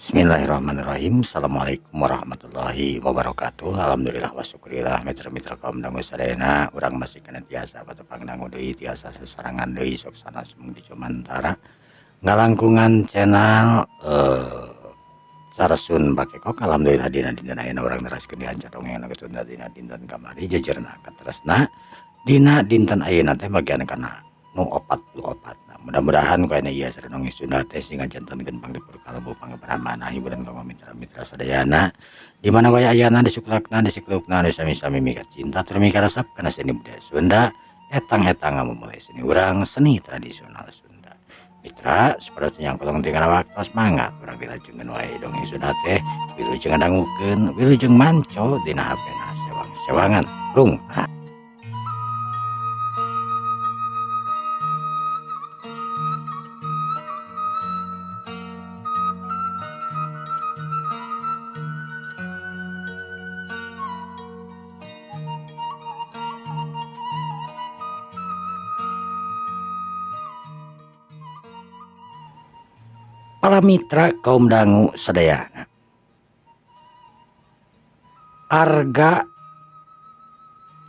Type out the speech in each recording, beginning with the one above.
Bismillahirrahmanirrahim. Assalamualaikum warahmatullahi wabarakatuh. Alhamdulillah wa syukurillah mitra-mitra kaum dangu sadayana urang masih kana tiasa patepang dangu deui tiasa sesarangan deui sok sanes mung di Cumantara ngalangkungan channel Sarasun Bakekok. Alhamdulillah dina dinten ayeuna urang neraskeun diancar dongeng anu ketunda dina dinten kamari jejerna katresna dina dinten ayeuna teh bagian kana nu 44. Nah, mudah-mudahan ku ayeuna ieu sareng dongeng Sunda teh sing ngajantenkeun panglipur kalbu pangabramana hiburan kanggo mitra-mitra sadayana di mana wae ayana disuklakna disiklukna nu sami-sami mika cinta tur mika resep kana seni budaya Sunda etang-etang ngamumule seni urang seni tradisional Sunda. Mitra sapertos yang kolong tinggal waktu semangat urang dilajengkeun wae dongeng Sunda teh wilujeng ngadangukeun wilujeng manco dina HP-na sewang-sewangan rung. Para mitra kaum dangu sadayana, Arga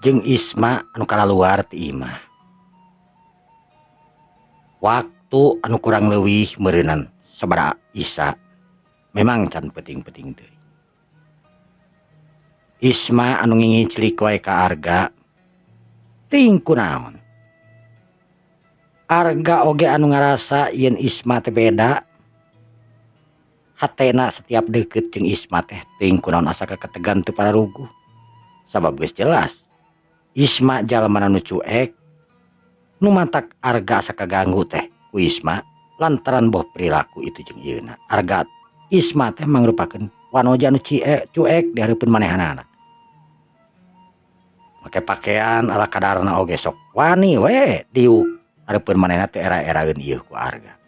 jeung Isma anu kalaluar ti imah waktu anu kurang leuwih meureunan sabaraha isa memang can peuting-peuting deui. Isma anu ngingiclik wae ka Arga teuing kunaon. Arga oge anu ngarasa yen Isma teh beda hatena setiap deket jeung Isma teh teuing kunaon asa kaketegan teu pararuguh. Sabab geus jelas Isma jalma nu cuek nu matak Arga asa kaganggu teh ku Isma lantaran boh perilaku itu jeung ieuna. Arga Isma teh mangrupakeun wanoja nu cuek di hareupeun manehanana. Make pakaian ala kadarna oge sok wani we diuk hareupeun manehna teh era-eraeun ieu ku Arga.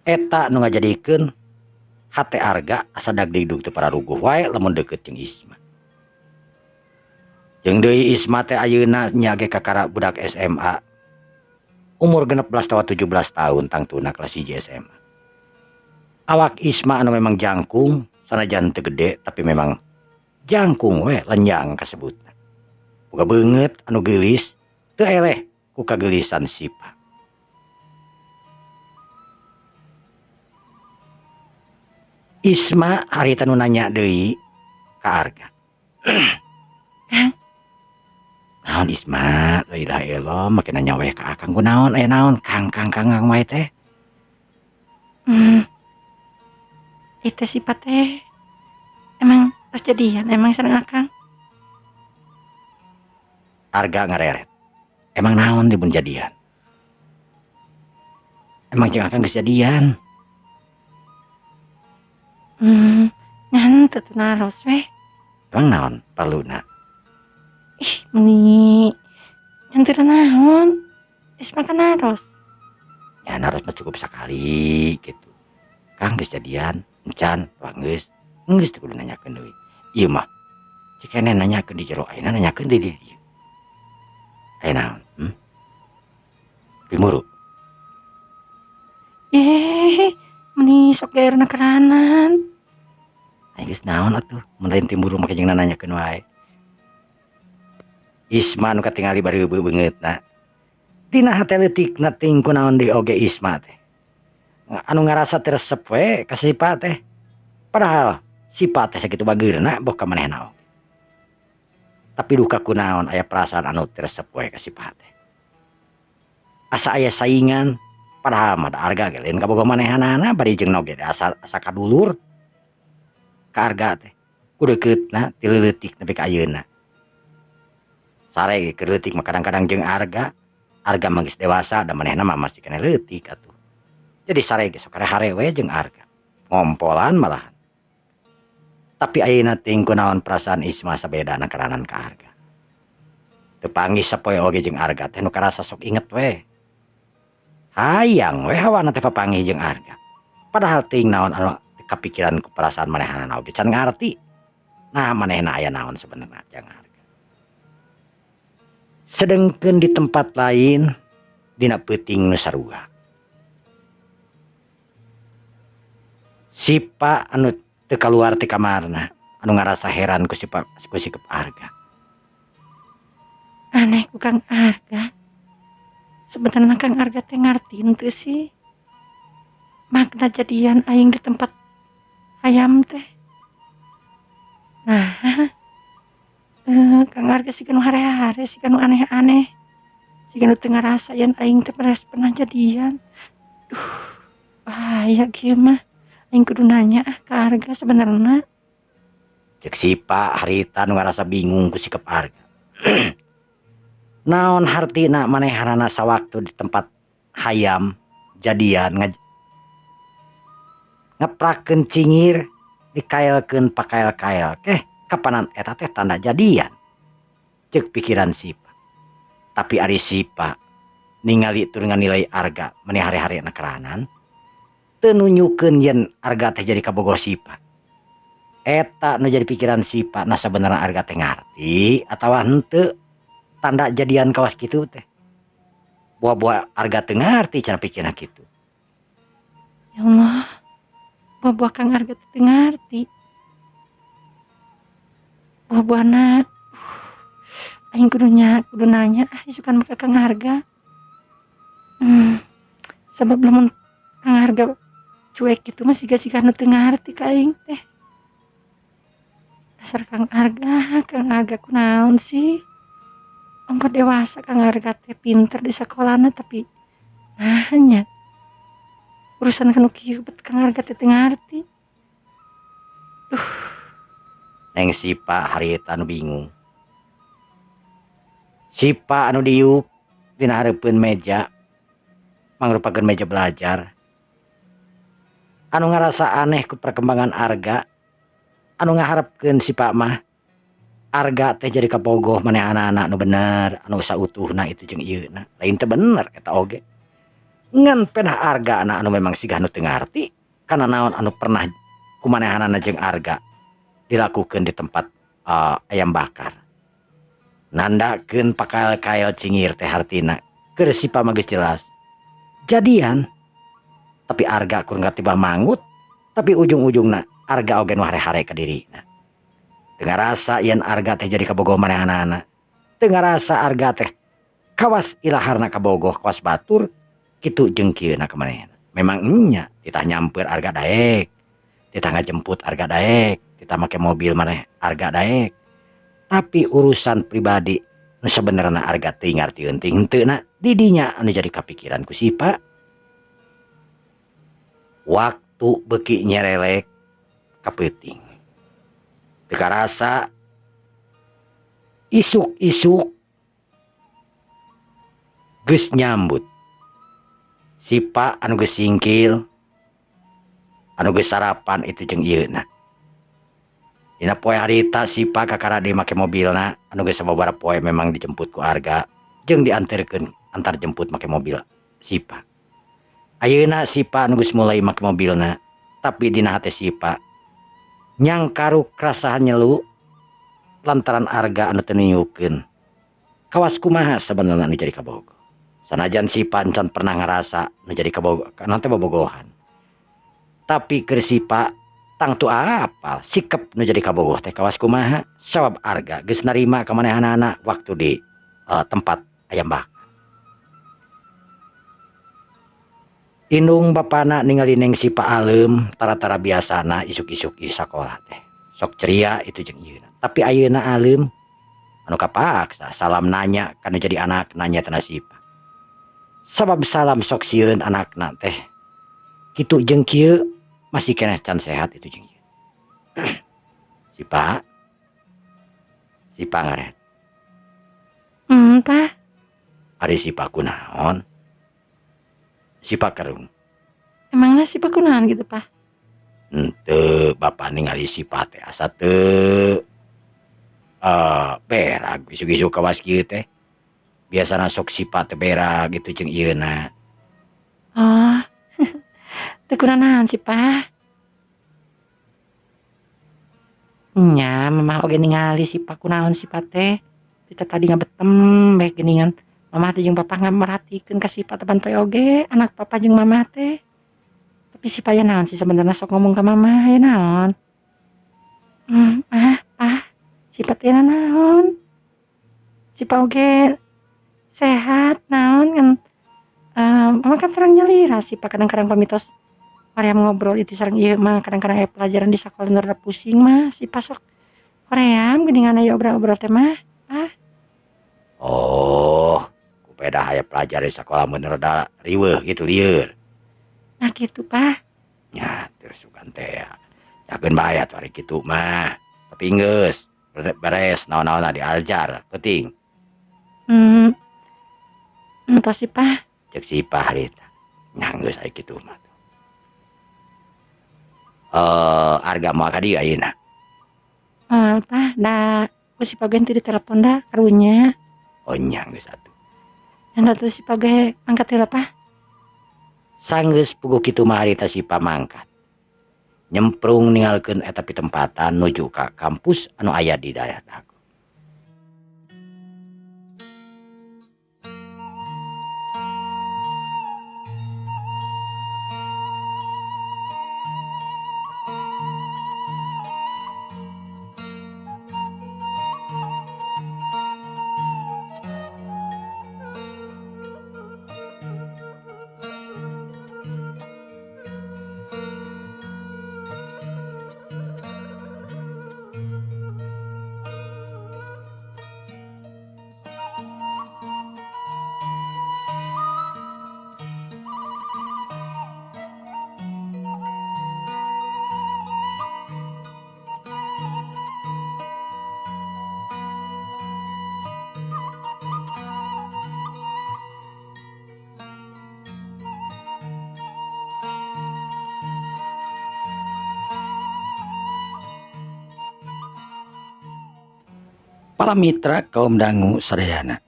Eta nu ngajadikeun hate Arga asa dagdigdug teu pararuguh wae lamun deukeut jeung Isma. Jeung deui Isma teh ayeuna nya ge kakara budak SMA. Umur 16 atawa 17 tahun tangtuna kelas 1 SMA. Awak Isma anu memang jangkung sanajan teu gede tapi memang jangkung we lenjang kasebutna. Boga beungeut anu geulis teu eleh ku kageulisan sipa. Isma harita nu nanya deui ka Arga. Kang. Naon Isma? La ilaha illallah, make nanya we ka Akang kunaon aya naon? Kang kang kang kang wae teh. Itu sifat teh. Emang pas jadian emang sareng Akang. Arga ngareret. Emang naon di mun jadian? Emang jeung Akang geus jadian? Ngan teu naros weh. Emang naon perluna? Ih, meni ngan teu naon. Geus makan naros. Ya naros mah cukup sakali gitu. Kang geus jadian, encan, wah geus. Geus teu kudu nanyakeun deui. Ieu mah cikene nanyakeun di jero ayeuna nanyakeun di dieu. Aya naon? Pimuru. Meni sok gaerna keranan. Ai geus naon atuh mun lain timburu make jeung nanyakeun wae. Isma nu katingali bareubeut beungeutna. Dina hate leutikna teuing kunaon deui oge Isma teh. Anu ngarasa teu resep we ka Sipa teh. Padahal Sipa teh sakitu bageurna boh ka manehna oge. Tapi duka kunaon aya perasaan anu teu resep we ka Sipa teh. Asa aya saingan padahal mah da Arga ge lain kabogoh manehanana bari jeung oge asa asa kadulur. Ka Arga teh ku deukeutna ti leutik nepi ka ayeuna. Sare ge keur leutik mah kadang-kadang jeung Arga. Arga mah geus dewasa da manehna mah masih keneh leutik atuh. Jadi sare ge sok hare-hare we jeung Arga. Ngompolan malahan. Tapi ayeuna teuing kunaon perasaan Isma sabedana karanan ka Arga. Teu panggih sapoe oge jeung Arga teh nu karasa sok inget we. Hayang we hawana teh papanggih jeung Arga. Padahal teuing naon anu kapikiran ku perasaan manehanana oge can ngarti. Nah manehna aya naon sebenarna jeung Arga. Sedengkeun di tempat lain dina peuting nu sarua. Sipa anu teu kaluar ti kamarna anu ngarasa heran ku sipa ku sikep Arga. Aneh ku Kang Arga. Sebenarnya Kang Arga teh ngarti henteu sih makna jadian aing di tempat hayam teh. Nah, Kang Arga siga nu hare-hare, siga nu aneh-aneh. Siga nu teu ngarasa yen aing teh pernah jadian. Duh, bahaya kieu mah. Aing kudu nanya ah ka Arga sebenarnya. Cek Sipa harita nu ngarasa bingung ku sikap Arga. Naon hartina manehanana sawaktu di tempat hayam jadian ngeprakeun cingir dikaelkeun pakael-kael keh kapanan eta teh tanda jadian. Cek pikiran Sipa. Tapi ari Sipa ningali tur nganilai Arga meni hare-hare na keranan teu nunjukeun yen Arga teh jadi kabogoh Sipa. Eta nu jadi pikiran Sipa, nah sabenerna Arga teh ngarti atawa henteu tanda jadian kawas kitu teh. Buah-buah Arga teu ngarti cenah pikirna kitu. Ya Allah, buah-buah Kang Arga teh teu ngarti. Buah-buahna aing kudu nanya ah isukan ka Kang Arga. Sebab lamun Kang Arga cuek gitu mah siga-siga nu teu ngarti ka aing teh. Dasar Kang Arga, Kang Arga kunaon sih? Ongko dewasa Kang Arga teh pinter di sekolahna tapi nah nya urusan kanu kieu bet Kang Arga teh teu ngarti. Duh. Neng Sipa harita anu bingung. Sipa anu diuk dina hareupeun meja mangrupakeun meja belajar. Anu ngarasa aneh ku perkembangan Arga, anu ngaharepkeun Sipa mah Arga teh jadi kabogoh maneh anak-anak nu bener, anu sautuhna itu jeung ieuna. Lain teu bener eta oge. Ngan pedah Arga anak anu memang sigah nu teu ngarti kana naon anu pernah kumanehanana jeung Arga dilakukeun di tempat ayam bakar. Nandakeun pakael-kael cingir teh hartina keur Sipa mah geus jelas. Jadian tapi Arga kur tiba mangut tapi ujung-ujungna Arga oge nu hare-hare ka dirina. Teu ngarasa yen Arga teh jadi kabogoh manehanana. Teu ngarasa Arga teh kawas ilaharna kabogoh kawas batur kitu jeung kieuna ka manehna. Memang nya titah nyamper Arga daek, titah ngajemput Arga daek, titah make mobil maneh Arga daek. Tapi urusan pribadi nu sabenerna Arga teu ngartieun teh henteu na didinya anu jadi kapikiran ku Sipa. Waktu beuki nyerelek ka peuting. Teu karasa isuk-isuk geus nyambut. Sipa anu geus singkil, anu geus sarapan itu jeung ieuna. Dina poe harita Sipa kakara deui make mobilna anu geus sababaraha poe memang dijemput ku Arga jeung dianterkeun antar jemput make mobil Sipa. Ayeuna Sipa anu geus mulai make mobilna, tapi dina hate Sipa nyangkaruk rasa nyelu lantaran Arga anu teu nunjukeun kawas kumaha sabenerna anu jadi kabogoh. Sanajan Sipa encan pernah ngarasa nu jadi kabogoh, nanti bobogohan. Tapi keur Sipa tangtu apal sikep nu jadi kabogoh teh kawas kumaha sabab Arga geus narima ka manehanana waktu di tempat ayam bakar. Indung bapana ningali Neng Sipa alem tara-tara biasana isuk-isuk di sakola teh. Sok ceria itu jeung ieuna. Tapi ayeuna alem anu kapaksa salam nanya kanu jadi anak nanya teh Sipa. Sabab salam sok sieun anakna teh. Kitu jeung kieu masih keneh can sehat itu jeung ieu. Sipa. Sipa ngaret. Tah. Ari Sipa kunaon? Sipa kerung. Emangna Sipa kunaon gitu, Pak? Henteu, bapa ningali Sipa teh asa teu berak isuk-isuk kawas kieu teh. Biasana sok Sipa teh berak gitu jeung ieuna. Oh. Teu kunaon sih, Pak? Nya, mamah oge ningali Sipa kunaon Sipa teh. Kita tadi ngabetem bae geuningan. Mamah teh jeung papa ngamerhatikeun ka Sipa tepan poe oge, anak papa jeung mamah teh. Tapi si Paya naon sih sebenarnya sok ngomong ke mama ya naon? Sipa teh naon? Sipa oge sehat naon kan? Mama kan terang nyalira Sipa kadang-kadang pamitos hoream ngobrol itu sareng ieu mah kadang-kadang aya pelajaran di sakola nu rada pusing mah Sipa sok hoream geuningan aya obrol-obrol teh mah. Ah. Oh, ku pedah aya pelajaran di sakola mun rada riweuh gitu lieur. Nah kitu, Pak. Nya terus sugan teh ya. Yakeun bae atuh ari kitu mah. Tapi geus beres naon-naonna diajar penting. Entos sih, Pak. Cek Sipa harita. Nya geus aya kitu mah. Arga moal ka dieu ayeuna. Moal, Pak. Da ku Sipa ge henteu ditelepon da karunya. Oh nya geus atuh. Nya atuh Sipa ge mangkat heula, Pak. Sanggeus puguh kitu mah harita Sipa mangkat. Nyemprung ninggalkeun eta pitempatan nuju ka kampus anu aya di daerah Dago. Para mitra kaum dangu sadayana.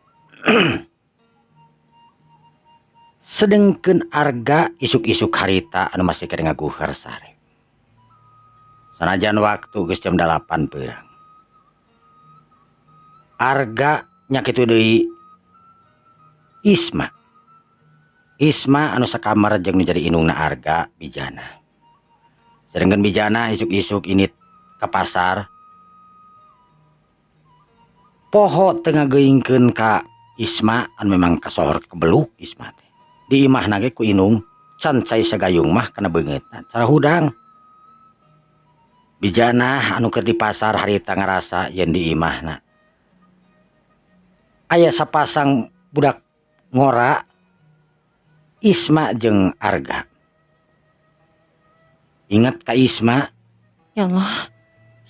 Sedengkeun Arga isuk-isuk harita anu masih keneh ngaguher sare. Sanajan waktu geus jam 8 peurang. Arga nya kitu deui Isma. Isma anu sakamar jeung nu jadi indungna Arga Bijana. Sedengkeun Bijana isuk-isuk init ka pasar. Poho teu ngageuingkeun ka Isma anu memang kasohor kebeluk Isma teh. Di imahna ge ku indung can cai sagayung mah kana beungeutna cara hudang. Bijana anu keur di pasar harita ngarasa yen di imahna aya sapasang budak ngora Isma jeung Arga. Ingat ka Isma? Ya Allah.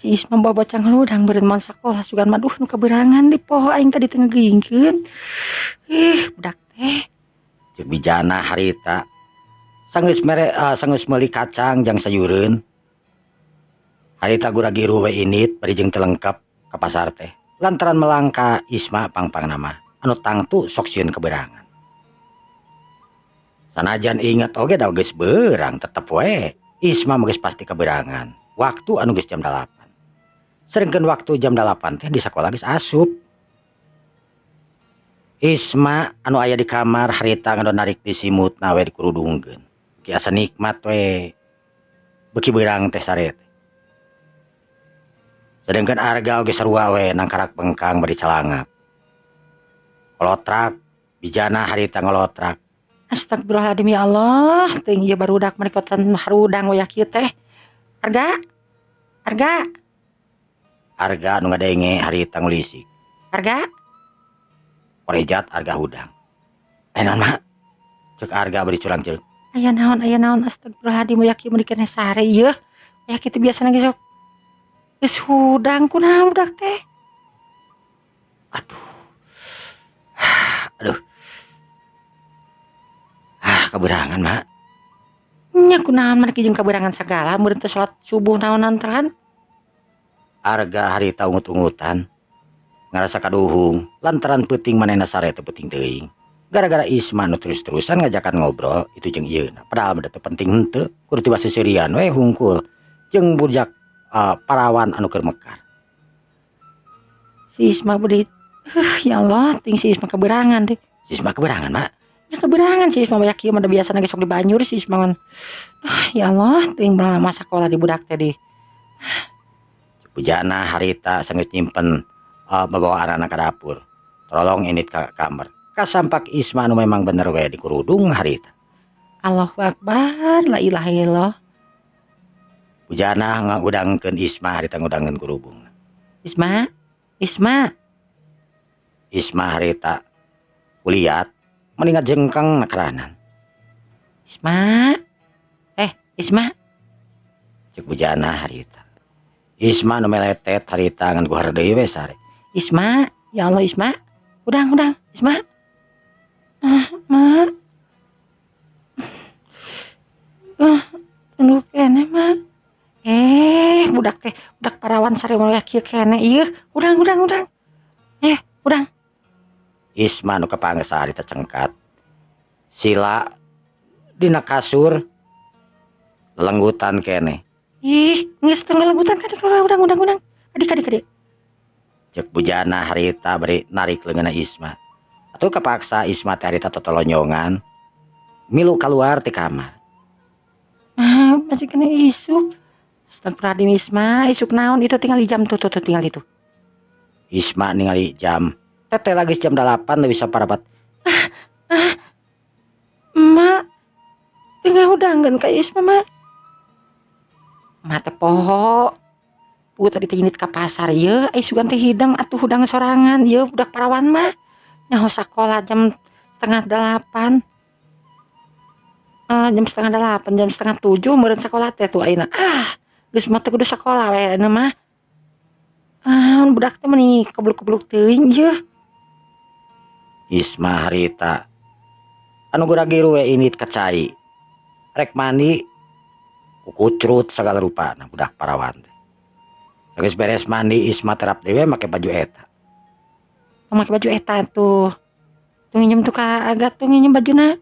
Si Isma bawa bocah ngeludang beureun moal sakola sugan mah duh nu kaberangan di poho aing tadi teu ngageuingkeun. Ih, budak teh. Ceuk Bijana harita. Sanggeus mere sanggeus meuli kacang jang sayureun. Harita gura-giru we init bari jeung teu lengkap ka pasar teh. Lantaran melangka Isma pangpangna mah anu tangtu sok sieun kaberangan. Sanajan inget oge da geus beurang tetep we Isma mah geus pasti kaberangan. Waktu anu geus jam 8. Sedengkeun waktu jam 8 teh di sakola geus asup. Isma anu aya di kamar harita ngadon narik di simutna we dikurudungkeun. Ki asa nikmat we. Beuki beurang teh sare teh. Sedengkeun Arga oge sarua we nangkarak bengkang bari calangap. Kolotrak Bijana harita ngolotrak. Astagfirullahaladzim ya Allah, teuing ieu barudak marikotan harudang wayah kieu teh. Arga? Arga? Arga anu ngadenge harita ngulisik. Arga? Korejat Arga hudang. Naon mak? Ceuk Arga bari curang-ceuk. Aya naon astagfirullahaladzim wayah kieu mun dikene sare ieu. Wayah kitu biasana ge sok geus hudang kunaon budak teh? Aduh. Aduh. Ah, kaberangan, Mak. Nya kunaon maneh jeung kaberangan sagala meureun teh salat subuh naonan teran. Arga harita ungut-ungutan ngarasa kaduhung lantaran peuting manehna sare teh peuting teuing. Gara-gara Isma nu terus-terusan ngajakan ngobrol itu jeung ieuna. Padahal mah teu penting henteu, kudu tiba seserian we hungkul jeung bujak parawan anu keur mekar. Si Isma beulit. Ya Allah, ting si Isma kaberangan deh. Si Isma kaberangan, Mak. Nya keberangan si Isma banyak kieu mah da biasana ge sok dibanjur si Isma ngan. Ah, ya Allah, teuing lama sakola di budak teh di. Bujana harita sanggeus nyimpen bawa anak ka dapur. Tolong indit ka kamar. Kasampak Isma nu memang bener we di kerudung harita. Allahu Akbar, la ilaha illallah. Bujana ngudangkeun Isma harita ngudangkeun kerubung. Isma, Isma. Isma harita kuliat mendingan jengkeng nakaranan. Isma. Isma. Cek Bujana harita. Isma nu meletet harita ngan guhar deui we sare. Isma, ya Allah Isma. Udang, udang, Isma. Ah, Ma. Ah, tunduk keneh, Ma. Budak teh, budak parawan sare moal kieu keneh ieu. Udang, udang, udang. Udang. Isma nu kapanggih harita cengkat. Sila dina kasur lelenggutan keneh. Ih, geus teu lelenggutan kade udang, udang, udang. Kade, kade, kade. Cek Bujana harita bari narik leungeunna Isma. Atuh kapaksa Isma teh harita totolonyongan milu keluar ti kamar. Ah, masih kena isuk. Astagfirullahaladzim Isma, isuk naon itu tinggal di jam tuh, tuh, tuh tinggal itu. Isma ningali jam. Teteh lagi jam 8 lebih saparapat. Ah, ah, Mak, tinggal udangkeun ka Isma, Mak. Mak teh poho. Puguh tadi teh indit ka pasar ieu, ai sugan teh hidang atuh hudang sorangan ieu budak parawan mah. Nyaho sakola jam setengah delapan. Ah, jam setengah delapan, jam setengah tujuh meureun sakola teh tuh ayeuna. Ah, geus mah teh kudu sakola we ayeuna mah. Ah, budak teh meuni kebluk-kebluk teuing ieu. Isma harita anu gura-giru we indit ka cai. Rek mandi kukucrut sagala rupana budak parawan teh. Geus beres mandi Isma terap deui make baju eta. Make baju eta tuh. Tuh nginjem tuh ka Agat tuh nginjem bajuna.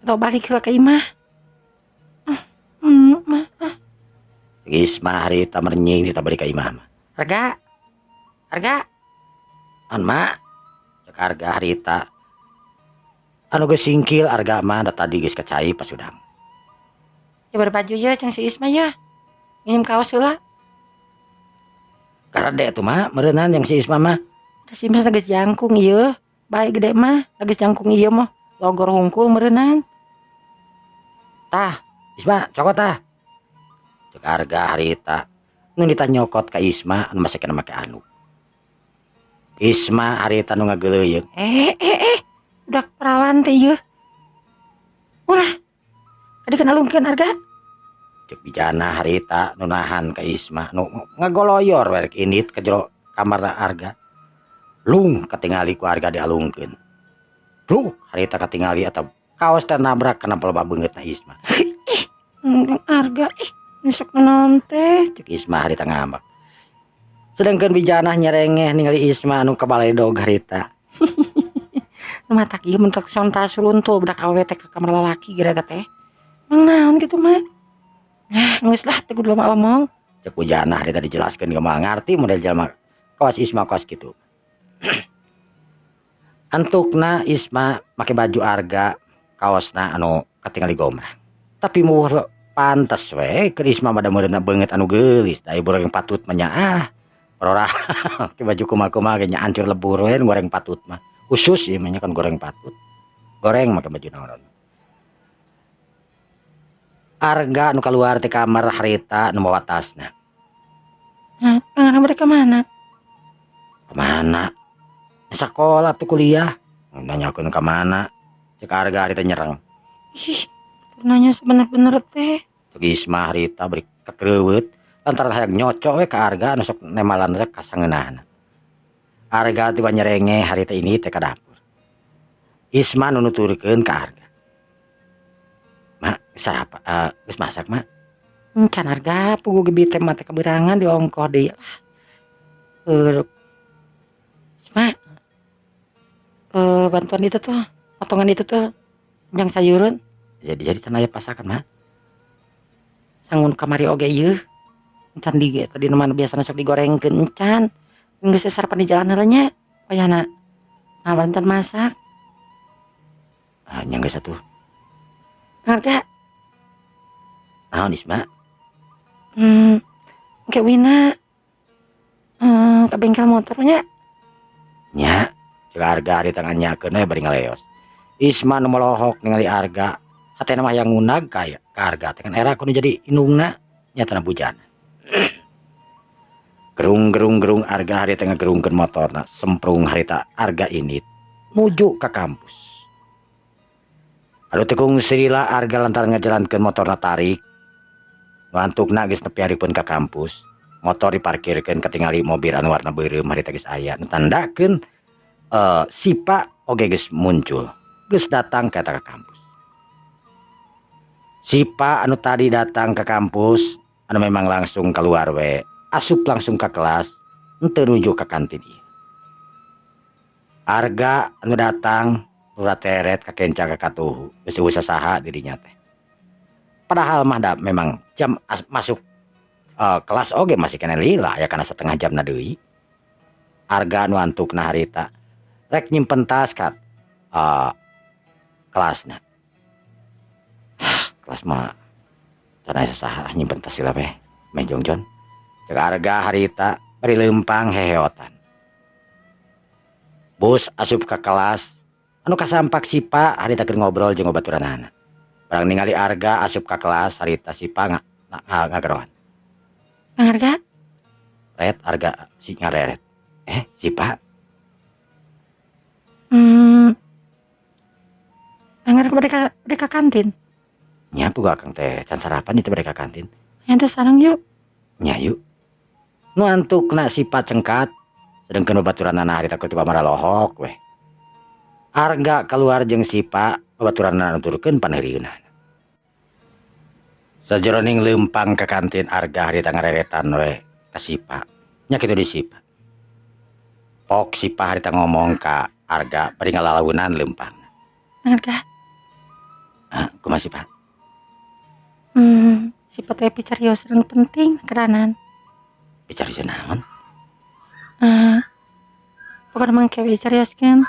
Atau balik heula ka imah. Ah, mah, ah. Isma harita merenying kita balik ka imah mah. Arga. Arga. An mak. Cek Arga harita. Anu geus singkil Arga mah da tadi geus ka cai pas udang. Ya berbaju ya cang si Isma ya. Nginjem kaos heula. Karade tuh mah meureunan yang si Isma mah. Da si Isma geus jangkung ieu. Bae gede mah, geus jangkung ieu mah. Logor hungkul meureunan. Tah, Isma cokot tah. Cek Arga harita. Nu ditanyokot ka Isma anu masih kena make anu. Isma harita nu ngageuleuyeung. Budak perawan teh ieu. Ulah. Kadi kana alungkeun Arga. Cek Bijana harita nu nahan ka Isma nu ngagoloyor we rek indit ka jero kamarna Arga. Lung katingali ku Arga dialungkeun. Duh, harita katingali atau kaos teh nabrak kana pelebah beungeutna Isma. Ih, Arga ih, nyesek naon teh. Cek Isma harita ngambek. Sedangkan Bijana nyerengeh ningali Isma anu kabaledog harita. Nu matak ieu mun tok sonta suluntul budak awewe teh ka kamar lalaki geura teh. Mang naon kitu mah? Nah, geus lah teh kudu lama omong. Cek Bujana harita dijelaskeun ge moal ngarti model jelema kawas Isma kawas kitu. Antukna Isma make baju Arga kaosna anu katingali gombrang. Tapi muhur pantes we keur Isma mah da meureunna beungeut anu geulis da ieu goreng patut mah nya ah. Rorah make baju kumaha-kumaha ge nya hancur lebur we goreng patut mah. Khusus ieu mah nya kan goreng patut. Goreng make baju naon. Arga nu kaluar ti kamar harita nu mawa tasna. Hah, pangaran mereka mana? Kemana? Sekolah tuh kuliah. Nanyakeun ka mana? Cek Arga harita nyerang. Ih, nanya sebener-bener teh. Cek Isma harita beri kekreuweut lantaran hayang nyocok we ka Arga anu sok nemalan rek kasangeunahna. Arga tiba nyerenge harita ini teh ka dapur. Isma nu nuturkeun ka Arga. Mak, sarapa, geus masak, Mak? Can Arga, puguh gebi teh mah teh keberangan diongkoh deui lah. Isma. Bantuan itu tuh, potongan itu tuh jang sayureun. Jadi can aya pasakan, Mak. Sangun kamari oge ieu. Encan di tadi nu mana biasana sok digorengkeun encan. Geus sarapan di jalan heula nya. Wayahna. Nah, encan masak. Nya geus atuh. Arga. Naon Isma? Engke Wina. Ka bengkel motornya. Nya, cek Arga harita nganyakeun we bari ngaleos. Isma nu molohok ningali Arga, hatena mah hayang ngunag ka Arga teh kan era kudu jadi indungna nyatana bujana. Gerung-gerung-gerung Arga harita ngagerungkeun motorna, semprung harita Arga ini nuju ka kampus. Aduh tekung sirila Arga lantaran ngajalankeun motorna tarik. Ngantukna geus nepi hareupeun ka kampus. Motor diparkirkeun katingali mobil anu warna beureum harita geus aya. Nu tandakeun Sipa oge geus muncul. Geus datang ka eta ka kampus. Sipa anu tadi datang ke kampus anu memang langsung keluar we, asup langsung ke kelas, henteu nuju ka kantin ieu. Arga anu datang urat teret ka kenca ka katuhu, geus eueuh sasaha dirinya teh. Padahal mah da memang jam masuk kelas oge masih keneh lila ya kana setengah jamna deui. Arga anu antukna harita rek nyimpen tas ka kelasna. Kelas mah can aya sasaha nyimpen tas heula meh, meh jongjon. Cek Arga harita bari leumpang heheotan. Bus asup ka kelas anu kasampak Sipa harita keur ngobrol jeung babaturanana. Barang ningali Arga asup ka kelas harita Sipa ngageroan. Arga? Ret Arga si ngareret. Sipa? Anggar bade ka kantin. Nya puga akang teh can sarapan itu bade ka kantin. Nya teh sareng yuk. Nya yuk. Nu antukna Sipa cengkat sedengkeun babaturanana harita keur teu lohok weh. Arga keluar jeung Sipa babaturanana nuturkeun paneurieunana. Sajeroning leumpang ka kantin Arga harita ngareretan we ka Sipa. Nya kitu di Sipa. Pok Sipa harita ngomong ka Arga bari ngalalaunan leumpang. Arga. Hah, kumaha Sipa? Sipa teh picarios anu penting keranan. Picarios naon? Pokona mah engke picarioskeun.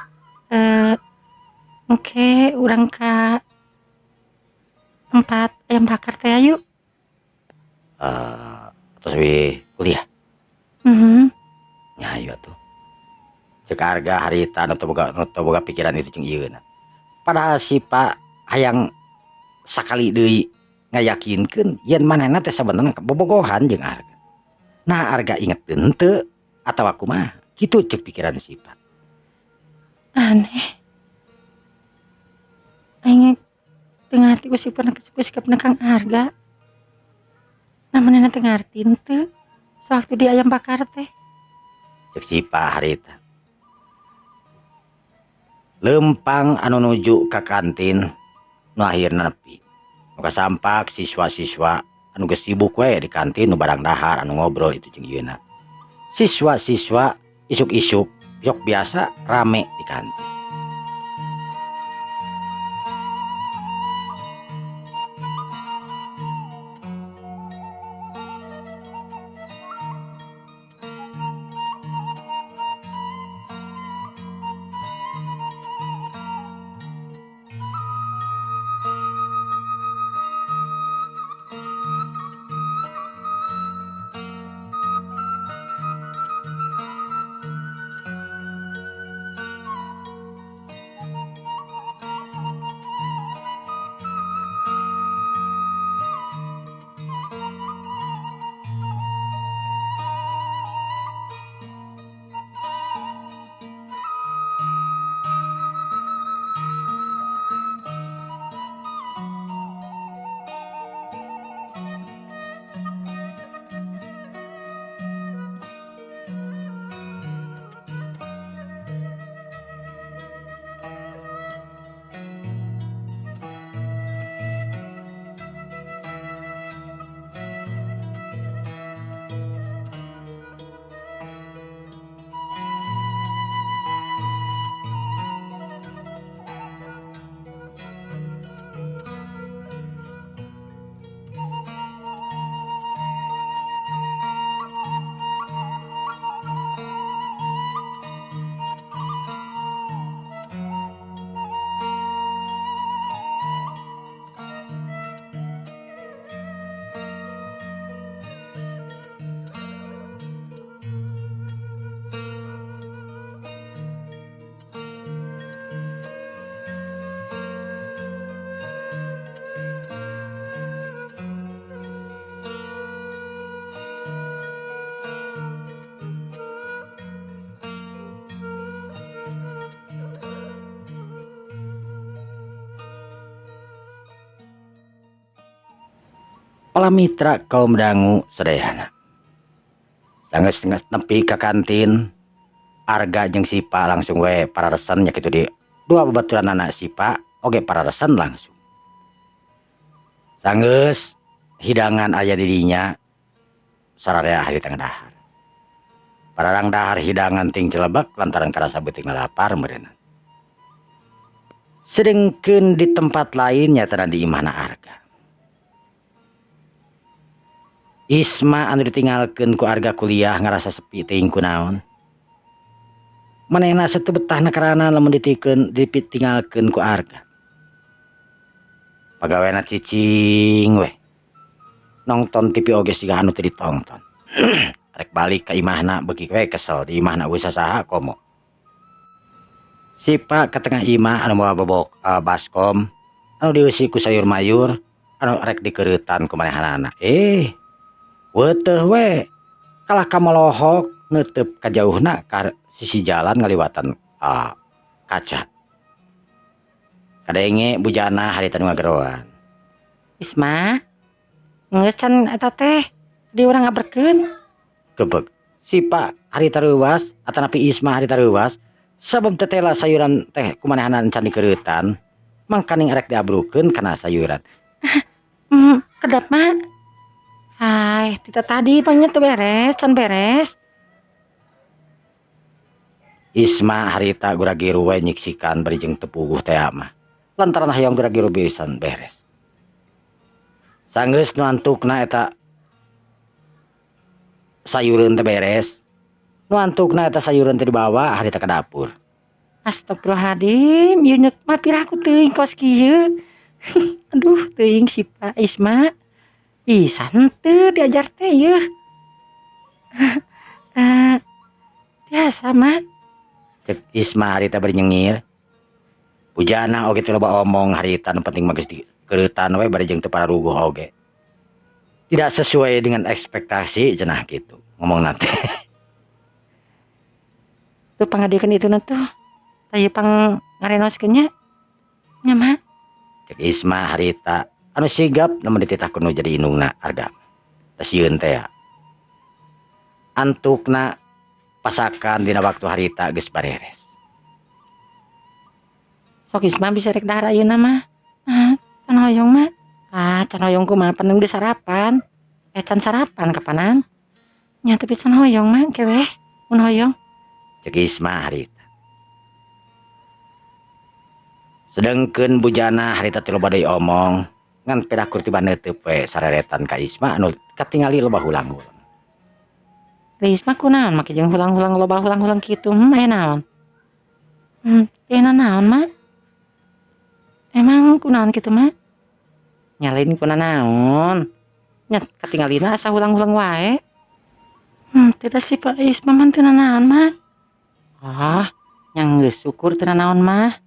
Engke urang ka tempat ayam bakar teh ayo. Terus we kuliah. Nya ayo atuh. Cek Arga harita nu teu boga pikiran itu jeung ieuna. Padahal Sipa hayang sakali deui ngayakinkeun yen manehna teh sabenerna bobogohan jeung Arga. Nah Arga inget henteu atawa kumaha? Kitu cek pikiran Sipa. Aneh. Aing teu ngarti ku sikapna Kang Arga. Nah manehna teu ngarti henteu sewaktu di ayam bakar teh. Cek Sipa harita. Lempang anu nuju ka kantin nu akhirna nepi. Nu kasampak siswa-siswa anu geus sibuk we di kantin nu barang dahar anu ngobrol itu jeung ieuna. Siswa-siswa isuk-isuk sok biasa rame di kantin. Palamitra kaum dangu sadayana. Sanggeus nepi ka kantin, Arga jeung Sipa langsung we pararesen nya kitu di dua babaturanana Sipa oge pararesen langsung. Sanggeus hidangan aya di dinya sararea harita dahar. Pararang dahar hidangan ting celebek lantaran karasa beuting lapar meureunna. Sedengkeun di tempat lain nyatana di imahna Arga. Isma anu ditinggalkeun ku Arga kuliah ngarasa sepi teuing kunaon. Manehna sateu betahna karana lamun ditikeun ditinggalkeun ku Arga. Pagawena cicing weh. Nongton TV oge siga anu teu ditongton. Rek balik ka imahna beuki we kesel di imahna eueuh sasaha komo. Sipa ka tengah imah anu mawa bobok baskom anu dieusi ku sayur mayur anu rek dikeuretan ku manehanana. Weuteuh we kalah ka molohok neuteup ka jauhna ka sisi jalan ngaliwatan kaca. Kadenge bujana harita nu ngageroan. Isma, geus can eta teh di urang ngaberkeun. Gebeg. Sipa harita reuwas atanapi Isma harita reuwas sabab tetela sayuran teh kumanehanana encan dikeuretan mangkaning arek diabrukeun kana sayuran. Kedap mah. Hai, tita tadi pangnya teu beres, can beres. Isma harita guragiru we nyiksikan bari jeung teu puguh teh mah. Lantaran hayang guragiru pisan beres. Sanggeus nu antukna eta sayureun teh beres. Nu antukna eta sayureun teh dibawa harita ka dapur. Astagfirullahaladzim, ieu nyek mah piraku teuing kos kieu. Aduh, teuing si Pak Isma. Ih, santeu diajar teh yeuh. Biasa mah. Cek Isma harita bari nyengir. Bujana oge teu loba omong harita nu penting mah geus dikeuretan we bari jeung teu pararuguh oge. Tidak sesuai dengan ekspektasi cenah kitu ngomongna teh. Tuh pangadikeun itu na tuh. Tah pang ngarenoskeun nya. Nya mah. Cek Isma harita anu sigap lamun dititah ku nu jadi indungna Arga. Sieun teh. Antukna pasakan dina waktu harita geus bareres. Sok Isma bisa rek dahar ayeuna mah. Ah, can hoyong mah. Ah, can hoyong kumaha pan geus sarapan. Can sarapan kapanan? Nya tapi can hoyong mah ke weh mun hoyong. Cek Isma harita. Sedengkeun bujana harita teh loba deui omong ngan pedah kur tiba neuteub we sareretan ka Isma anu katingali loba hulang-hulang. Isma kunaon make jeung hulang-hulang loba hulang-hulang kitu, aya naon? Aya naon mah? Emang kunaon kitu mah? Nyalain kunanaon? Nya katingalina asa hulang-hulang wae. Tidak sih Pak Isma mah teu nanaon mah. Ah, nya geus syukur teu nanaon mah.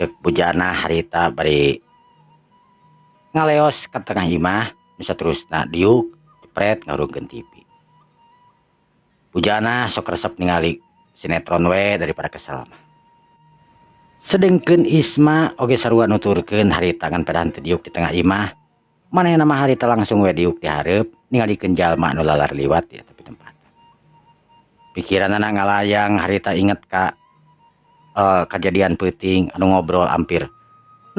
Cek bujana harita bari ngaleos ka tengah imah nu saterusna diuk jepret ngahurungkeun TV. Bujana sok resep ningali sinetron we daripada kesel mah. Sedengkeun Isma oge sarua nuturkeun harita ngan pedahan teu diuk di tengah imah. Manehna mah harita langsung we diuk di hareup ningalikeun jalma anu lalar liwat di tepi tempat. Pikiranana ngalayang harita inget ka kajadian peuting anu ngobrol hampir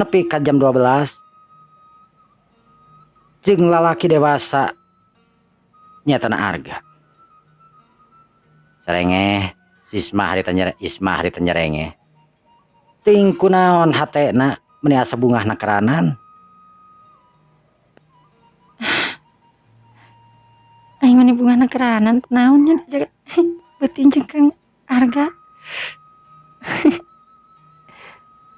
nepi ka jam 12 jeung lalaki dewasa nyatana Arga. Sarengeh Isma harita nyere, Isma harita nyerengeh. Ting kunaon hatena meni asa bungahna keranan. Aing meni bungahna keranan kunaon nya jaga beuting jeung Kang Arga.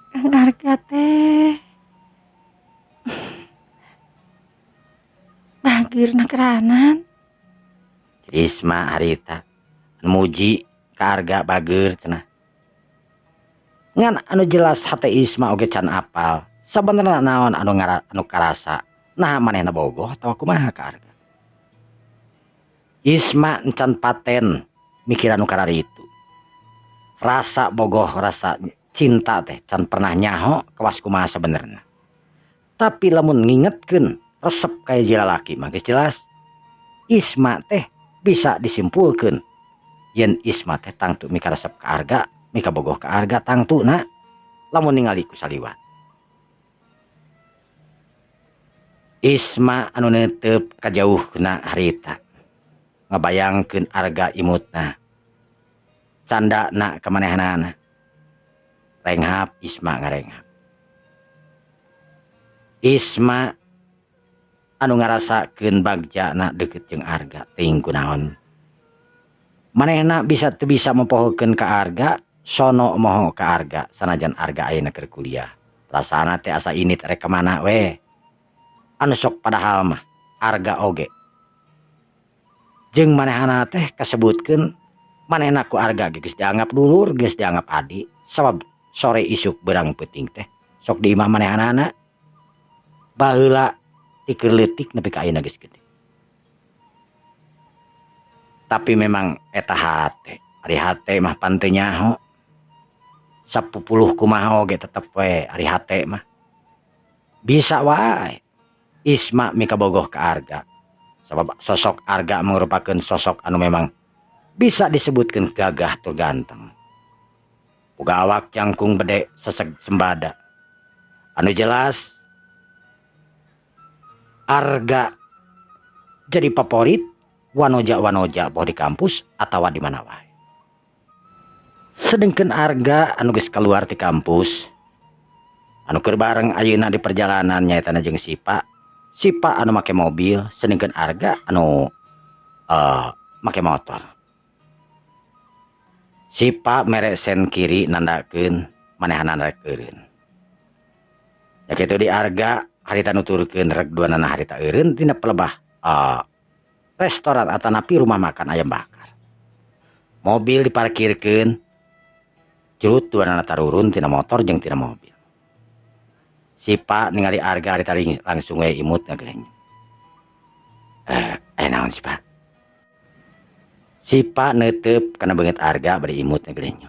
Kang Arga teh bageurna keranan. Isma harita muji ka Arga bageur cenah. Ngan anu jelas hate Isma oge can apal. Sabenerna naon anu ngara, anu karasa. Nah manehna bogoh atawa kumaha ka Arga. Isma encan paten mikiran nu kararitu. Rasa bogoh, rasa cinta teh can pernah nyaho kawas kumaha sabenerna. Tapi lamun ngingetkeun Resep ka hiji lalaki mah geus jelas. Isma teh bisa disimpulkeun yen Isma teh tangtu mikaresep ka Arga, mikabogoh ka Arga tangtuna lamun ningali ku saliwat. Isma anu neuteup kajauhna harita ngabayangkeun Arga imutna candana ka manehanana. Renghap Isma ngarenghap. Isma anu ngarasakeun bagjana deukeut jeung Arga teuing kunaon. Manehna bisa teu bisa mempohokeun ka Arga, sono moho ka Arga sanajan Arga ayeuna keur kuliah. Perasaanna teh asa init rek ka mana we. Anu sok padahal mah Arga oge. Jeung manehna teh kasebutkeun manehna ku Arga ge geus dianggap dulur, geus dianggap adi, sabab sore isuk beurang peuting teh sok di imah manehanana. Baheula ti keur leutik nepi ka ayeuna geus gede. Tapi memang eta hate, ari hate mah pan teu nyaho. Sapupuluh kumaha oge tetep we ari hate mah. Bisa wae Isma mikabogoh ka Arga. Sabab sosok Arga merupakan sosok anu memang bisa disebutkeun gagah tur ganteng. Boga awak jangkung bede seseg sembada. Anu jelas Arga jadi favorit wanoja-wanoja boh di kampus atawa di mana wae. Sedengkeun Arga anu geus kaluar ti kampus, anu keur bareng ayeuna di perjalanan nyaeta jeung Sipa. Sipa anu make mobil, sedengkeun Arga anu make motor. Sipa mere sen kiri nandakeun manehanana rek eureun. Ya kitu di Arga harita nuturkeun rek duanana harita eureun tina pelebah restoran atanapi rumah makan ayam bakar. Mobil diparkirkeun, curut duanana tarurun tina motor jeung tina mobil. Sipa ningali Arga harita langsung we imut ngageleng. Naon Sipa? Sipa neuteup kana beungeut Arga bari imut ngageleng.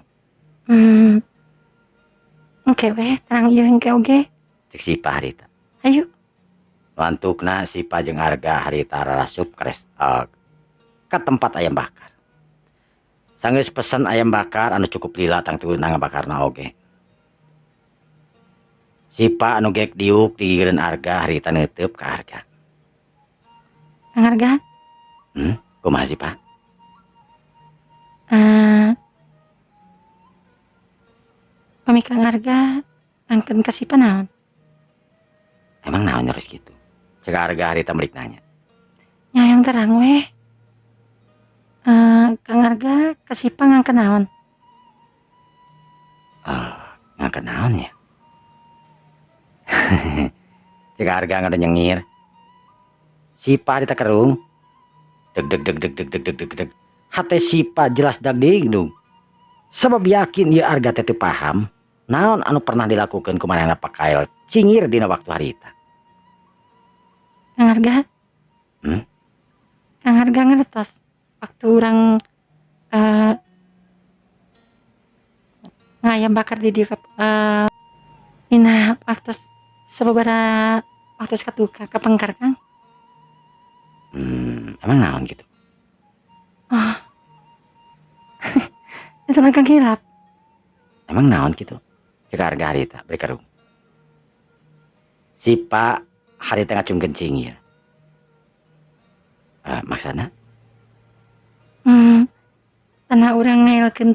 Engke we terang ieu engke oge. Cek Sipa harita. Ayo. Lantukna Sipa jeung Arga harita rarasup ka tempat ayam bakar. Sanggeus pesen ayam bakar anu cukup lila tangtuna ngabakarna oge. Sipa anu gek diuk digigireun Arga harita neuteup ka Arga. Kang Arga? Kumaha Sipa? Pami Kang Arga angkeun ka Sipa naon? Emang naon harus gitu? Cek Arga harita merik nanya. Nya yang terang weh. Kang Arga ka Sipa ngangkeun naon? Ngangkeun naon ya? Cek Arga ngada nyengir. Sipa harita kerung. Deg deg deg deg deg deg deg deg deg. Hate Sipa jelas dagdingdung. Sebab yakin ieu Arga teh teu paham naon anu pernah dilakukeun ku manehna pakael cingir dina waktu harita. Kang Arga? Kang Arga ngertos waktu urang ngayam bakar di dieu dina waktu sababaraha waktu katuka kapengkar Kang. Emang naon gitu? Oh. Eta mah Kang hilap. Emang naon gitu? Cek Arga harita bari kerung. Sipa harita ngacungkeun cingir. Maksana? Tanah urang ngaelkeun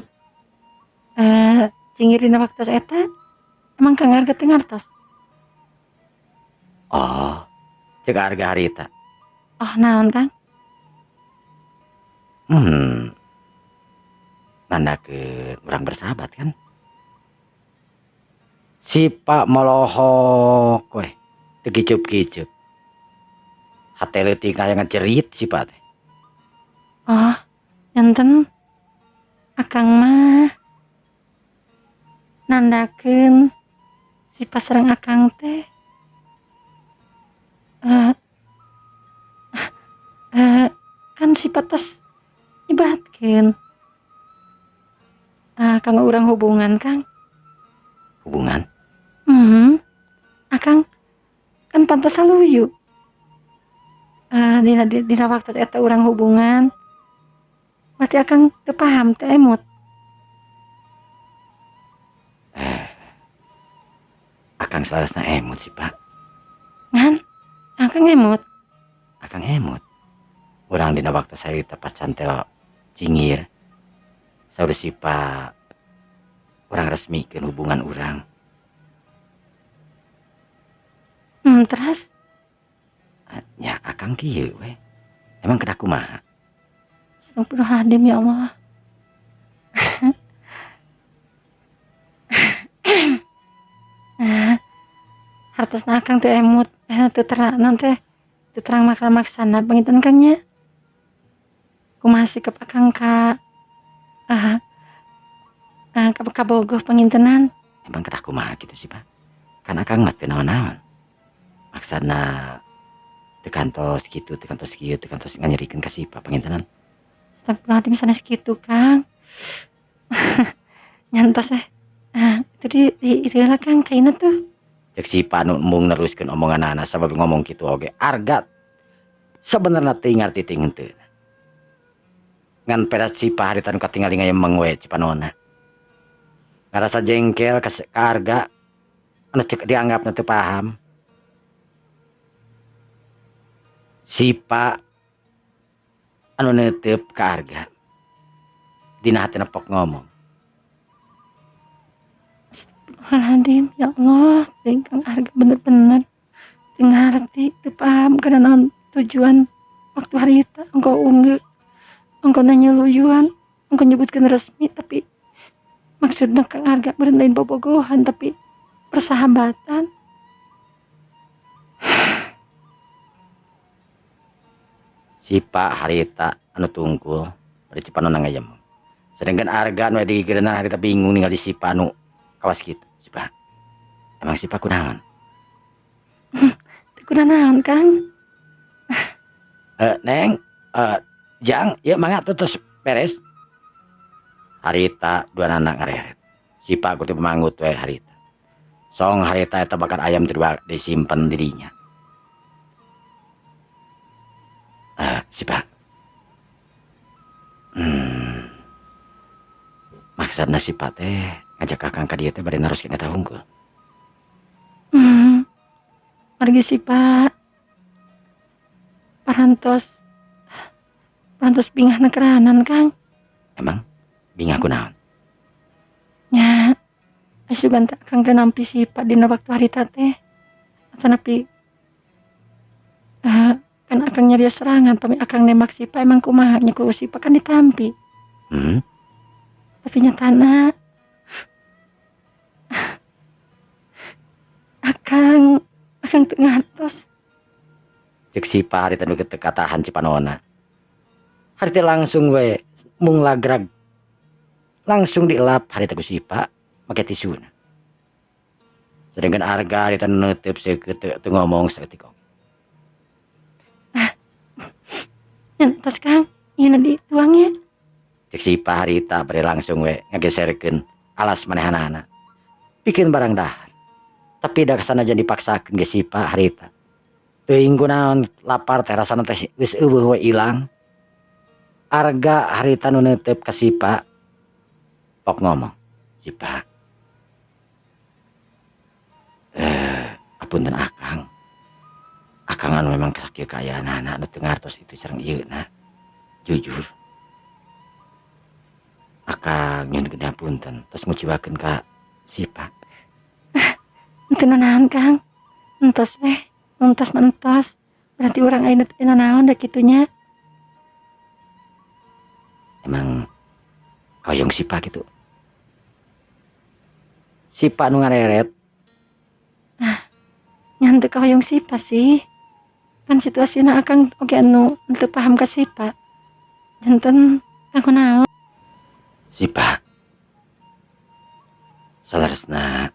cingir dina waktu eta, emang Kang Arga teu ngartos? Oh, cek Arga harita. Oh, naon Kang? Nandakeun urang bersahabat kan? Sipa molohok weh, teu kicup-kicup. Hate leutik aya ngajerit Sipa teh. Oh, janten Akang mah nandakeun Sipa sareng Akang teh kan Sipa tos nyebatkeun kanggo urang hubungan Kang. Hubungan? Akang kan pantas saluyu. Dina dina waktu eta urang hubungan. Berarti akang teu paham teh emut. Eh, akang salarasna emut sih, Pak. Ngan akang emut. Akang emut. Urang dina waktu harita pas cantel cingir. Saur Sipa urang resmikeun hubungan urang. Terus? Ya akang kieu we. Emang kedah kumaha? Astagfirullahaladzim ya Allah. Nah, hartosna akang teu emut, teu terang naon teh, teu terang maksana panginten Kang nya. Kumaha sikap akang ka kabogoh pangintenan? Emang kedah kumaha kitu sih, Pak? Kan akang mah teu naon-naon. Maksana teu kantos kitu, teu kantos kieu, teu kantos nganyerikeun ka Sipa pangintenan. Astagfirullahaladzim sanes kitu Kang. Nyantos itu di itu lah Kang caina tuh. Cek Sipa nu embung neruskeun omonganana sabab ngomong kitu oge arga sebenarna teu ngarti teu henteu. Ngan perat Sipa harita nu katingali ngayemeng we cipanona. Ngarasa jengkel ka Arga anu cek dianggapna teu paham. Sipa anu neuteup ka Arga dina hatina pok ngomong. Astagfirullahaladzim ya Allah, teuing Kang Arga bener-bener teu ngarti, teu paham kana naon tujuan waktu harita ongko unggeu, ongko nanya luyuan, ongko nyebutkeun resmi tapi maksudna Kang Arga beureun lain bobogohan tapi persahabatan. Sipa harita anu tungkul bari cipanona ngayem. Sedangkan Arga anu digigireunana harita bingung ningali Sipa anu kawas kitu. Sipa. Emang Sipa kunaon? Teu kunaon Kang? Neng, Jang, ieu mangga tuh beres. Harita dua nana ngareret. Sipa kudu pamanggut we harita. Song harita eta bakar ayam teu disimpen dirinya. Sipa. Maksudna Sipa teh ngajak akang ka dieu teh bade naroskeun eta hungkul. Margi Sipa parantos bingahna keranan Kang. Emang bingah kunaon? Nya, asugan teh akang teh nampi Sipa dina waktu harita teh. Atanapi kan akang nyarios sorangan pami akang nembak Sipa emang kumaha nya ku Sipa kan ditampi. Tapi nyatana akang teu ngartos. Cek Sipa harita nu teu katahan cipanona. Harita langsung we mung lagrag. Langsung dielap harita ku Sipa make tisuna. Sedangkan Arga harita nu neuteub seukeut teu ngomong saeutik oge. Nyantos Kang, ieu nu dituang nya. Cek Sipa harita bari langsung we ngageserkeun alas manehanana. Pikeun barang dahar. Tapi da kasanajan dipaksakeun ge Sipa harita. Teuing kunaon lapar teh rasana teh geus eueuh we ilang. Arga harita nu neuteub ka Sipa pok ngomong, Sipa. Apunten akang. Akang anu memang sakieu kaayaanana anu teu ngartos itu sareng ieuna. Jujur. Akang nyuhunkeun hapunten tos nguciwakeun ka Sipa. Henteu nanaon Kang. Entos weh, entos mah entos. Berarti urang ayeuna teh nanaon da kitu nya. Emang kahoyong Sipa kitu? Sipa nu ngareret. Nya henteu kahoyong Sipa sih. Kan situasina akang oge anu teu paham ka Sipa. Janten kanggo naon? Sipa. Saleresna.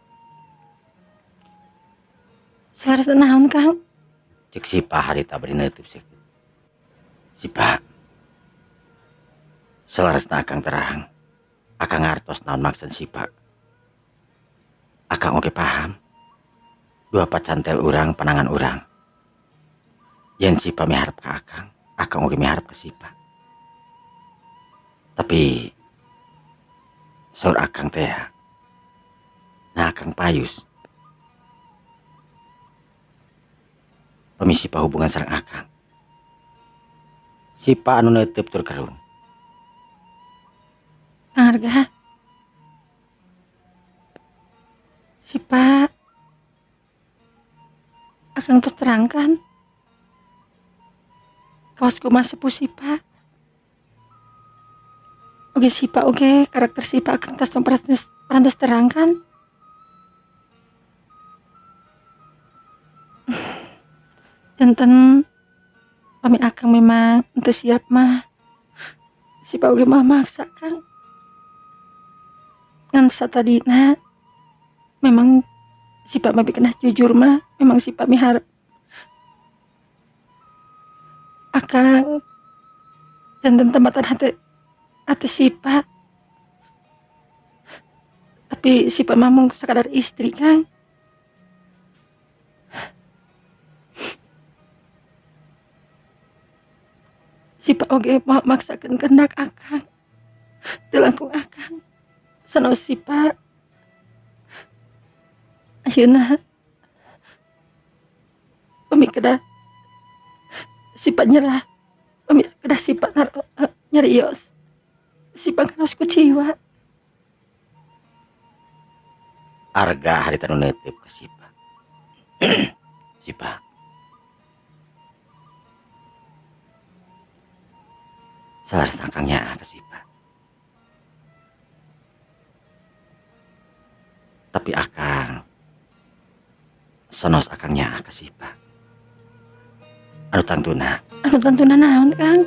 Saleresna naon Kang? Cek Sipa harita bari neutup seukeut. Sipa. Saleresna akang terang. Akang ngartos naon maksud Sipa. Akang oge paham. Dua pacantel urang panangan urang. Yen Sipa miharep ka akang, akang oge miharep ka Sipa. Tapi saur akang teh nah akang payus. Pami Sipa hubungan sareng akang. Sipa anu neuteub tur kerung. Arga. Sipa akang terus terangkan. Kawas kumaha sepuh Sipa. Oge Sipa oge karakter Sipa akang tos parantos terangkan. Janten pami akang memang teu siap mah. Sipa oge mah maksa Kang. Ngan satadina memang Sipa mah bikinah jujur mah, memang Sipa miharep akang janten tempatan hati Sipa. Tapi Sipa mah mung sakadar istri Kang. Sipa oge moal maksakeun kehendak akang. Teu langkung akang. Sanaos Sipa ayeuna pami kedah Sipa nyerah, pami kedah Sipa nyarios. Sipa ngaraos kuciwa. Arga harita nu neuteub ka Sipa. Sipa. Salarasna akang nyaah ka Sipa. Tapi akang sanos akang nyaah ka Sipa. Anu tangtuna. Anu tangtuna naon, Kang?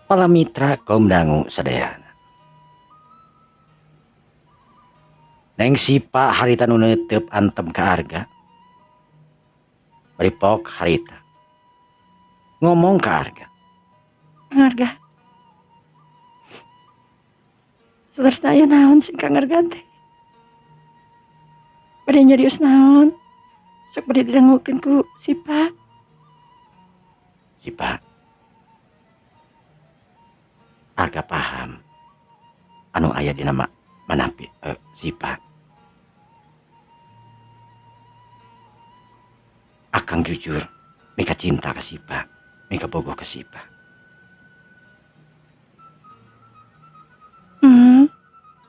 Para mitra kaum dangu sadayana. Neng Sipa harita nu neuteub antem ka Arga. Bari pok harita. Ngomong ka Arga. Arga. Salerasna aya naon sih Kang Arga teh? Bade nyarios naon? Sok bade didangukeun ku Sipa. Sipa. Arga paham anu aya dina manapi Sipa. Akang jujur mika cinta ka Sipa, mika bogoh ka Sipa.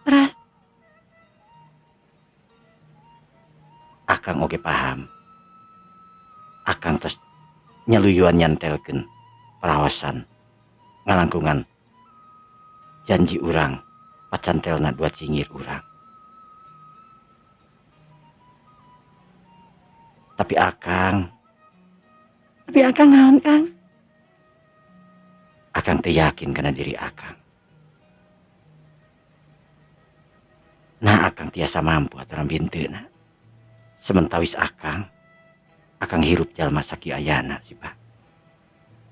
Terus Akang oge paham. Akang tos nyaluyuan nyantelkeun parawasan ngalangkungan janji urang pacantelna dua cingir urang. Tapi akang, Tapi akang naon, Kang? Akang teu yakin kana diri akang. Nah, akang tiasa mampu aturan binteuna. Sementawis akang, akang hirup jalma sakieu ayana Sipa.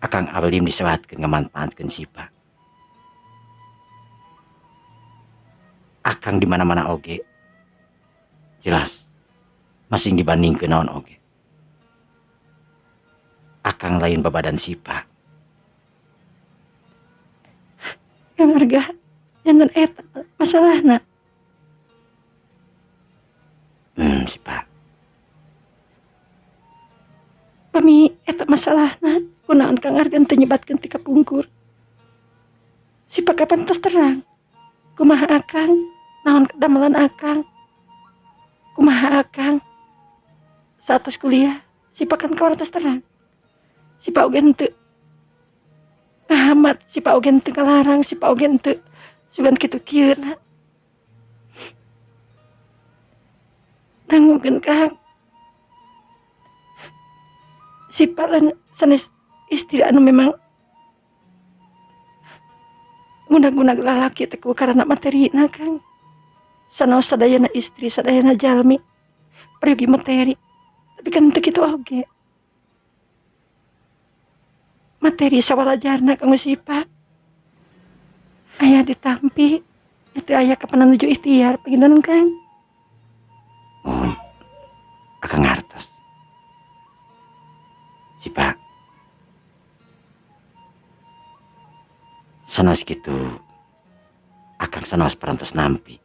Akang alim disebatkeun ngamanfaatkeun Sipa. Akang di mana-mana oge jelas masing dibandingkeun naon oge. Akang lain babadan Sipa. Kang Arga, janten eta masalahna. Sipa. Pami eta masalahna, kunaon Kang Arga teu nyebatkeun ti kapungkur. Sipa kapan tos terang? Kumaha akang? Naon kedamelan akang? Kumaha akang? Saatos kuliah, Sipa kan kawan tos terang. Sipa oge henteu ngahamat, Sipa oge henteu ngalarang, Sipa oge henteu sugan kitu kieu na. Dangukeun Kang. Sipa lan sanes istri anu memang ngunag-ngunag lalaki teh ku karana materina Kang. Sanaos sadayana istri, sadayana jalmi peryogi materi. Tapi kan teu kitu oge. Materi sawalajarna kanggo Sipa. Aya ditampi, itu aya kapan nuju ikhtiar panginten Kang. Mohon akang ngartos. Sipa. Sanos kitu akang sanos parantos nampi.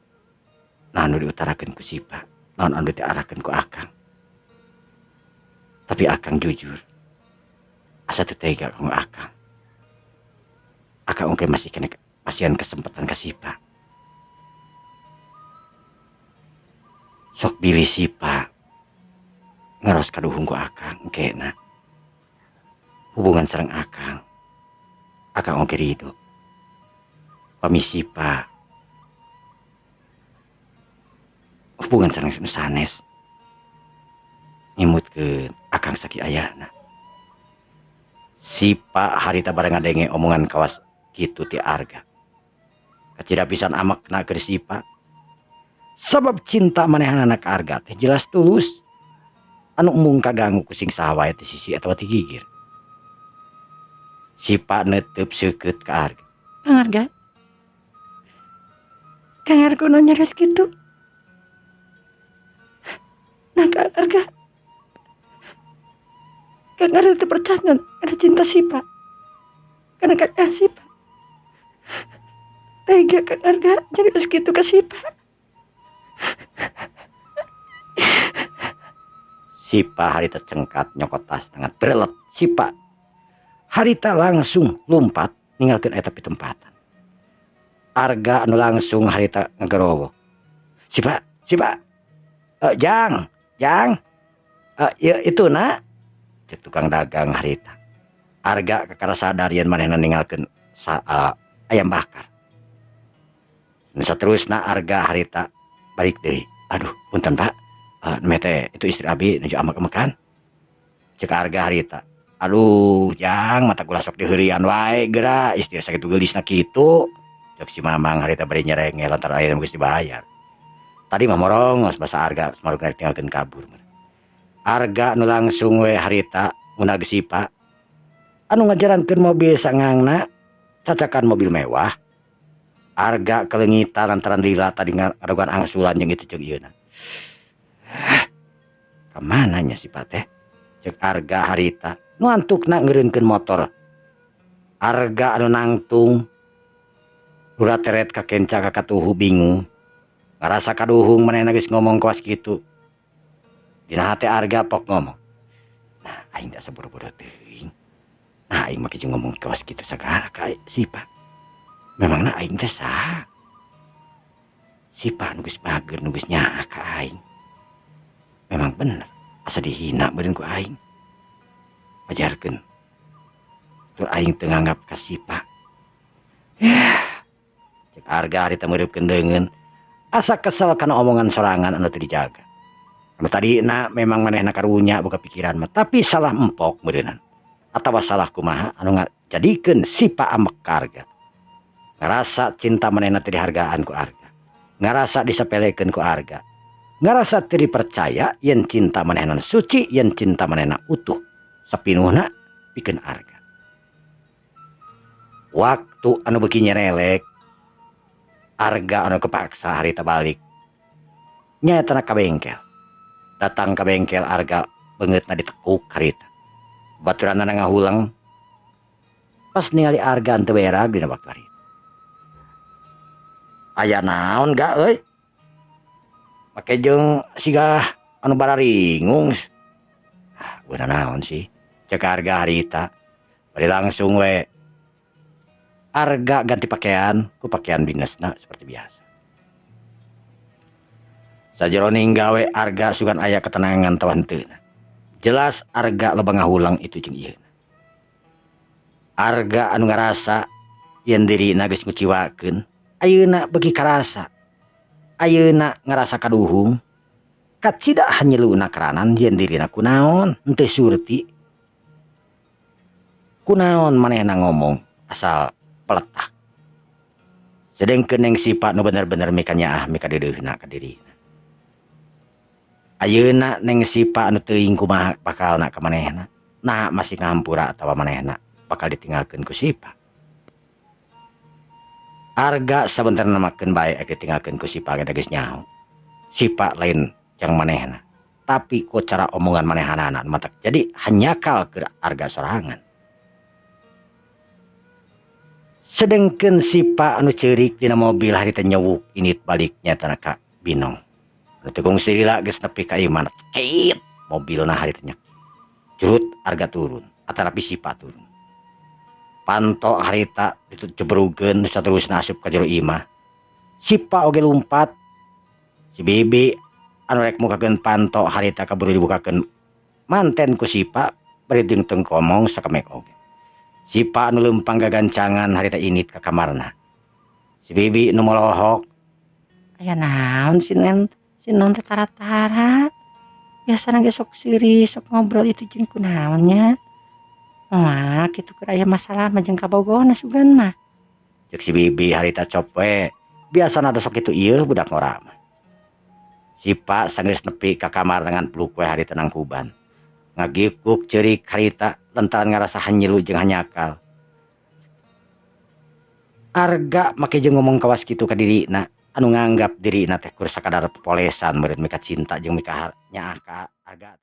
Naon nu diutarakeun ku Sipa, naon anu diarahkeun ku akang. Tapi akang jujur, asa teu tega kanggo akang. Akang oge masih kena masihan kesempatan ka Sipa. Sok bilih Sipa ngaros kaduhung ku akang engkena. Hubungan sareng akang, akang oge ridho. Pami Sipa hubungan sareng nu sanes ngemutkeun akang saki ayana. Sipa harita bareng ngadenge omongan kawas kitu ti Arga. Kacida pisan amekna keur Sipa. Sabab cinta manehanana ka Arga teh jelas tulus. Anu embung kaganggu ku sing saha wae ti sisi atawa ti gigir. Sipa neuteup seukeut ka Arga. Kang Arga. Kang Arga nu nyaris kitu. Nah, Kang Arga. Kang Arga teu percaya ada cinta Sipa. Karena kaya Sipa. Tega Kang Arga jadi segitu ke Sipa. Sipa harita cengkat nyokot tas tangan berelet Sipa. Harita langsung lumpat ninggalkeun eta pitempatan. Arga anu langsung harita ngagerowok. Sipa, Sipa. Jang, Jang. Ya itu nak. Cek tukang dagang harita. Arga kakara sadar yen manehna ninggalkeun ayam bakar. Nu saterusna Arga harita balik deui. Aduh, punten Pak. Mete itu istri abi nuju amek-amekan. Cek Arga harita. Aduh, Jang, mata kula sok diheurian wae geura, istri sakitu geulisna kitu. Cek si Mamang harita bari nyerenge lantaran ayeuna geus dibayar. Tadi mah morongos basa Arga samaruk rek tinggalkeun kabur. Arga nu langsung we harita ngunag Sipa. Anu ngajarankeun mobil sangangna cacakan mobil mewah. Arga kaleungitan lantaran lila tadi ngadogan angsulan jeung itu jeung ieuna. Kamana nya Sipa teh? Cek Arga harita nu antukna ngeureunkeun motor. Arga anu nangtung lurateret ka kenca ka katuhu bingung. Ngarasa kaduhung manehna geus ngomong kawas kitu. Dina hate Arga pok ngomong. Nah, aing da saboro-boro teuing. Nah, aing mah jeung ngomong kawas kitu sagala ka Sipa. Memangna aing teh saha? Sipa nu geus bager nu geus nyaah ka aing. Memang bener asa dihina beureun ku aing. Wajarkeun. Tur aing teu nganggap ka Sipa. Yah. Cek Arga harita meureupkeun deungeun. Asa kesel kana omongan sorangan anu teu dijaga. Anu tadina memang manehna karunya boga pikiran mah, tapi salah empok meureunnan. Atawa salah kumaha anu ngajadikeun Sipa ambek ka Arga. Ngarasa cinta manehna teu dihargaan ku Arga. Ngarasa disepelekeun ku Arga. Ngarasa teu dipercaya yen cinta manehna suci, yen cinta manehna utuh. Sapinuhna pikeun Arga. Waktu anu beuki nyerelek, Arga anu kepaksa harita balik. Nyaetana ka bengkel. Datang ka bengkel Arga beungeutna ditekuk harita. Baturanna ngahuleng. Pas ningali Arga henteu berag dina waktu harita. Aya naon ga euy? Make jeung siga anu bararingung. Ah, guna naon sih? Cek Arga harita. Bari langsung we Arga ganti pakaian ku pakaian dinesna seperti biasa. Sajeroning gawe Arga sugan aya ketenangan tawa henteuna. Jelas Arga loba ngahulang itu jeung ieuna. Arga anu ngarasa yen dirina geus nguciwakeun, ayeuna beuki karasa. Ayeuna ngarasa kaduhung. Kacida hanyeluna karanan yen dirina kunaon henteu surti. Kunaon manehna ngomong asal peletak. Sedengkeun neng Sipa nu bener-bener mikanyaah mikadeudeuhna ka dirina. Ayeuna Neng Sipa anu teuing kumaha bakalna ka manehna. Nah masih ngahampura atawa manehna bakal ditinggalkeun ku Sipa. Arga sabenerna mah keun bae ek ditinggalkeun ku Sipa ge da geus nyaho. Sipa lain jang manehna. Tapi ku cara omongan manehanana matak jadi hanyakal keur Arga sorangan. Sedengkeun Sipa anu ceurik dina mobil harita nyewuk init balik nyatana ka Binong. Anu teu kungsi lila geus nepi ka imah ceit mobilna harita nyek. Jurut Arga turun atanapi Sipa turun. Panto harita ditu jebrugeun saterusna asup ka jero imah. Sipa oge lumpat. Si Bibi anu rek mukakeun panto harita kaburu dibukakeun manten ku Sipa bari jeung teu ngomong sakemek oge. Sipa anu leumpang gagancangan harita init ka kamarna. Si Bibi nu molohok. Aya naon si Nen, si Non teh tara-tara. Biasana ge sok seuri sok ngobrol itu jeung kunaon nya. Moal kitu keur aya masalah mah jeung kabogohna sugan mah. Ceuk si Bibi harita cop we. Biasana da sok kitu ieu budak ngora mah. Sipa sanggeus nepi ka kamar dengan peluk we harita nangkuban. Ngagikuk ceurik harita lantaran ngarasa hanyilu jeung hanyakal. Arga make jeung ngomong kawas kitu ka dirina anu nganggap dirina teh kur sakadar popolesan meureun mika cinta jeung mika nyaah ka Arga.